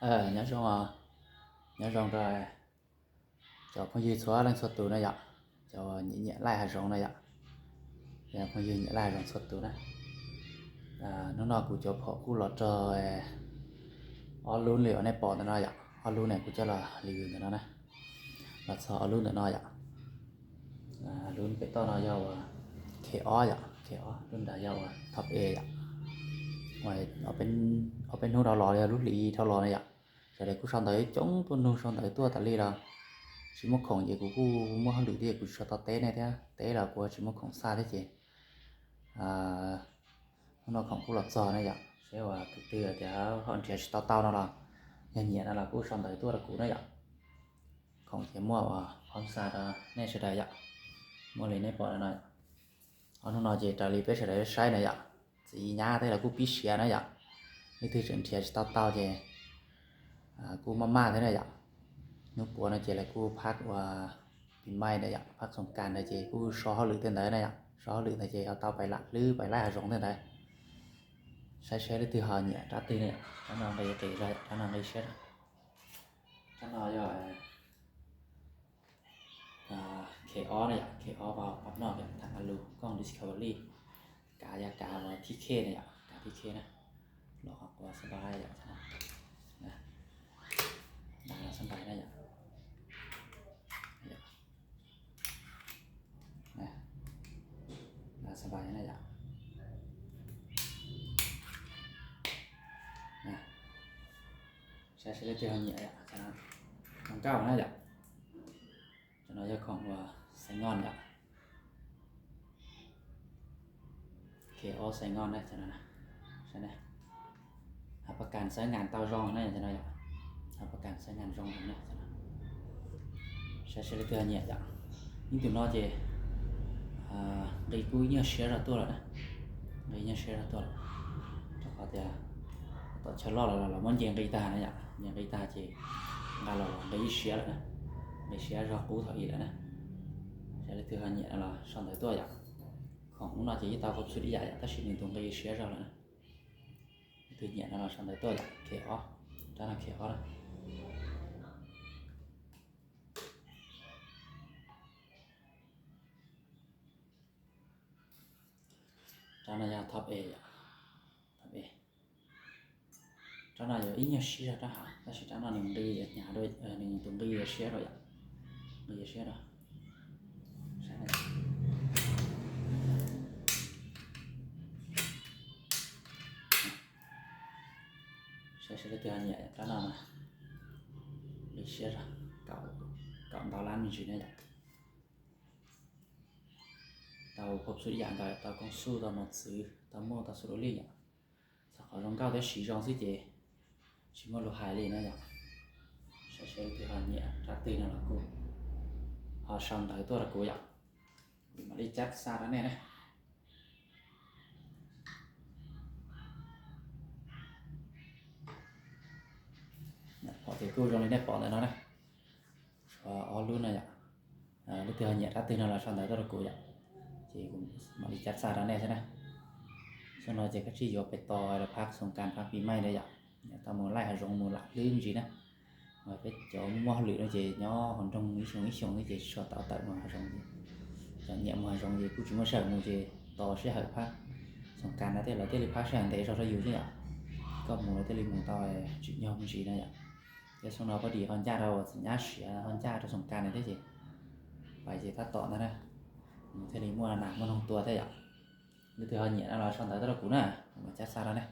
Nyob zoo, nyob zoo rau cov phooj ywg txhua leej txhua tus na yom, cov nyiam nyiam laij hav zoov na yom, phooj ywg nyiam laij hav zoov txhua tus na. Hnub no kuv cov phom kuj los rau ob lub li uas nej pom ntawm no yom, ob lub ne kuv coj los review ntawm no na, los txog ob lub ntawm no yom. Lub pem toj no yog uas K ob yom, K ob, lub nrad yog uas Top A yom. Ob peb hnub dhau los yog lub hlis dhau los na yom, sawv daws kuj sau ntawv coob tuaj nug sau ntawv tuaj tas li los tsis muaj khoom ces kuv kuj muaj hauj lwm thiab kuv tsis tau teb nej thiab, teb los kuv tsis muaj khoom xa thiab ces hnub no khoom kuj los txog na yom, seb uas tus twg tias ho nrhiav tsis tau tau no los yog nyiam no los kuj sau ntawv tuaj rau kuv na yom. Khoom ces muaj uas phob xa rau nej sawv daws yom, muaj li nej pom no. Ob hnub no ces raws li peb sawv daws saib na yom, txiv nyab tej los kuj pib siav na yom, leej twg tseem nrhiav tsis tau tau ces kuj maj maj thiab na yom. Hnub puav no ces lawv kuj phab uas pis mais na yom, phab xoom kas ntawd ces kuj so hauj lwm tej ntawd na yom, so hauj lwm ntawd ces ho tau pais lam hlwb pais laij hav zoov tej ntawd. Saib seb leej twg ho nyiam rab twg na yom, rab no nqi qis zog, rab no nqi siab zog. Rab no yog K ob na yom, K ob pab noj yom, tham a lus kooj Discovery, kav yog kav uas thib khej na yom, kav thib khej na, los qhov quav xab npais yom, xab npais na yom, xab npais na yom. Saib seb leej twg ho nyiam yom, khoom nkauj na yom. Cov no yog khoom uas xaiv ngon yom, K ob xaiv ngon na, cov no na, hav pas kas xaiv nkas tau zoo na, cov no yom, hav pas kas xaiv nkas zoo na, cov no. Saib seb leej twg ho nyiam yom. Ib tus no ces nqi kuj ib nyuag siab zog tuaj lawm na, nqi ib nyuag siab zog tuaj lawm, rau qhov tias tom chaw loj los los muab nce nqi tag na yom, nce nqi tag ces nqa los los nqi ib siab lawm na, nqi siab zog qub thaum ub lawm na. Saib leej twg ho nyiam no los sau ntawv tuaj yom. Khoom ub no ces yeej tau kho xwb ib yam yom, tab sis nws tus nqi siab zog lawm na. Leej twg nyiam no los sau ntawv tuaj yom, K ob, rab no K ob na. Rab no yog Top A yom, Top A. Rab no yuav ib nyuag siab zog rab hav, tab sis rab no nws nqi hnyav dua, nws tus nqi yuav siab dua yom, nqi yuav siab dua. Saib seb leej twg ho nyiam rab no na, nqi siab zog, kaum ntau lab me ntsis na yom. Tau kho xwb ib yam nkaus, tau kooj xuj, tau mos txwv, tau muaj, tau xub dua li yom. Txog qhov zoo nkauj thiab siv zoo xwb ces tsis muaj lus hais li na yom. Saib seb leej twg ho nyiam rab twg no los kuj ho sau ntawv tuaj rau kuv yom, kuv mam li cab xa rau nej na. Phom ces kuj zoo li nej pom ntawm no na, ob lub no yom. Leej twg ho nyiam rab twg no los sau ntawv tuaj rau kuv yom, ces kuv mam li cab xa rau nej xwb na. Xyoo no ces kav tsij yuav pem tos phab xoom kas phab pis mais na yom, tau mus laij hav zoov mus lam hlwb me ntsis na. Peb cov muaj hauj lwm no ces nyob hauv nroog ib xyoos ib xyoos ces tsis tshua tau tawm mus hav zoov ces, cov nyiam mus hav zoov ces kuj tsis muaj sij hawm mus ces tos sij hawm phab xoom kas no thiaj lawv thiaj li phab sij hawm ntev zog rau yus xwb yom. Koj mus lawv thiaj li mus tau tsim nyog me ntsis na yom. Ces xyoo no pab dim ho ncaj rau txiv nyab siav ho ncaj rau xoom kas na thiab ces pais ces tab tom ntag na, mus thiaj li muaj nas muaj noog tua thiab yom. Leej twg ho nyiam no los sau ntawv tuaj rau kuv na, kuv mam cab xa rau nej.